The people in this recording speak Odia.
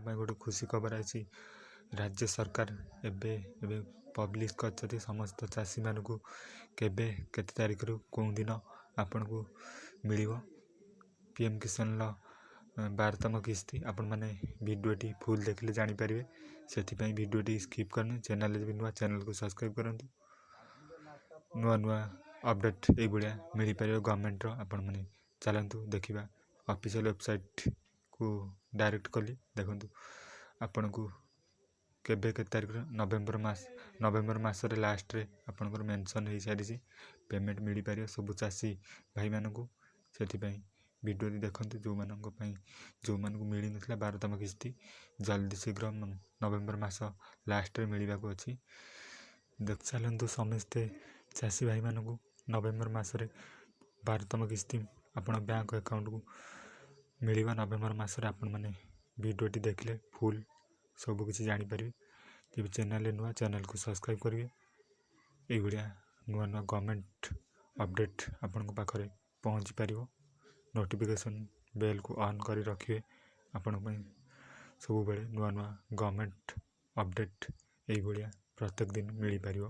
ଆପଣଙ୍କ ପାଇଁ ଗୋଟେ ଖୁସି ଖବର ଆସିଛି। ରାଜ୍ୟ ସରକାର ଏବେ ଏବେ ପବ୍ଲିଶ କରିଛନ୍ତି ସମସ୍ତ ଚାଷୀମାନଙ୍କୁ କେବେ, କେତେ ତାରିଖରୁ, କେଉଁ ଦିନ ଆପଣଙ୍କୁ ମିଳିବ ପି ଏମ୍ କିଷାନର 12ତମ କିସ୍ତି। ଆପଣମାନେ ଭିଡ଼ିଓଟି ଫୁଲ୍ ଦେଖିଲେ ଜାଣିପାରିବେ, ସେଥିପାଇଁ ଭିଡ଼ିଓଟି ସ୍କିପ୍ କରନ୍ତୁ। ଚ୍ୟାନେଲ୍ ଯଦି ନୂଆ, ଚ୍ୟାନେଲ୍କୁ ସବସ୍କ୍ରାଇବ୍ କରନ୍ତୁ। ନୂଆ ନୂଆ ଅପଡ଼େଟ୍ ଏଇଭଳିଆ ମିଳିପାରିବ ଗଭର୍ଣ୍ଣମେଣ୍ଟର। ଆପଣମାନେ ଚାଲନ୍ତୁ ଦେଖିବା। ଅଫିସିଆଲ୍ ୱେବସାଇଟ୍କୁ ଡାଇରେକ୍ଟ କଲି, ଦେଖନ୍ତୁ ଆପଣଙ୍କୁ କେବେ, କେତେ ତାରିଖରେ ନଭେମ୍ବର ମାସ, ନଭେମ୍ବର ମାସରେ ଲାଷ୍ଟରେ ଆପଣଙ୍କର ମେନସନ୍ ହେଇସାରିଛି, ପେମେଣ୍ଟ ମିଳିପାରିବ ସବୁ ଚାଷୀ ଭାଇମାନଙ୍କୁ। ସେଥିପାଇଁ ଭିଡ଼ିଓଟି ଦେଖନ୍ତୁ। ଯେଉଁମାନଙ୍କ ପାଇଁ, ଯେଉଁମାନଙ୍କୁ ମିଳିନଥିଲା 12ତମ କିସ୍ତି, ଜଲ୍ଦି ଶୀଘ୍ର ନଭେମ୍ବର ମାସ ଲାଷ୍ଟରେ ମିଳିବାକୁ ଅଛି। ଦେଖ ଚାଲନ୍ତୁ, ସମସ୍ତେ ଚାଷୀ ଭାଇମାନଙ୍କୁ ନଭେମ୍ବର ମାସରେ 12ତମ କିସ୍ତି ଆପଣ ବ୍ୟାଙ୍କ ଆକାଉଣ୍ଟକୁ ମିଳିବ ନଭେମ୍ବର ମାସରେ। ଆପଣମାନେ ଭିଡ଼ିଓଟି ଦେଖିଲେ ଫୁଲ୍ ସବୁକିଛି ଜାଣିପାରିବେ। ତେବେ ଚ୍ୟାନେଲରେ ନୂଆ, ଚ୍ୟାନେଲକୁ ସବସ୍କ୍ରାଇବ୍ କରିବେ। ଏଇଭଳିଆ ନୂଆ ନୂଆ ଗଭର୍ଣ୍ଣମେଣ୍ଟ ଅପଡ଼େଟ୍ ଆପଣଙ୍କ ପାଖରେ ପହଞ୍ଚି ପାରିବ। ନୋଟିଫିକେସନ୍ ବେଲ୍କୁ ଅନ୍ କରି ରଖିବେ, ଆପଣଙ୍କ ପାଇଁ ସବୁବେଳେ ନୂଆ ନୂଆ ଗଭର୍ଣ୍ଣମେଣ୍ଟ ଅପଡ଼େଟ୍ ଏଇଭଳିଆ ପ୍ରତ୍ୟେକ ଦିନ ମିଳିପାରିବ।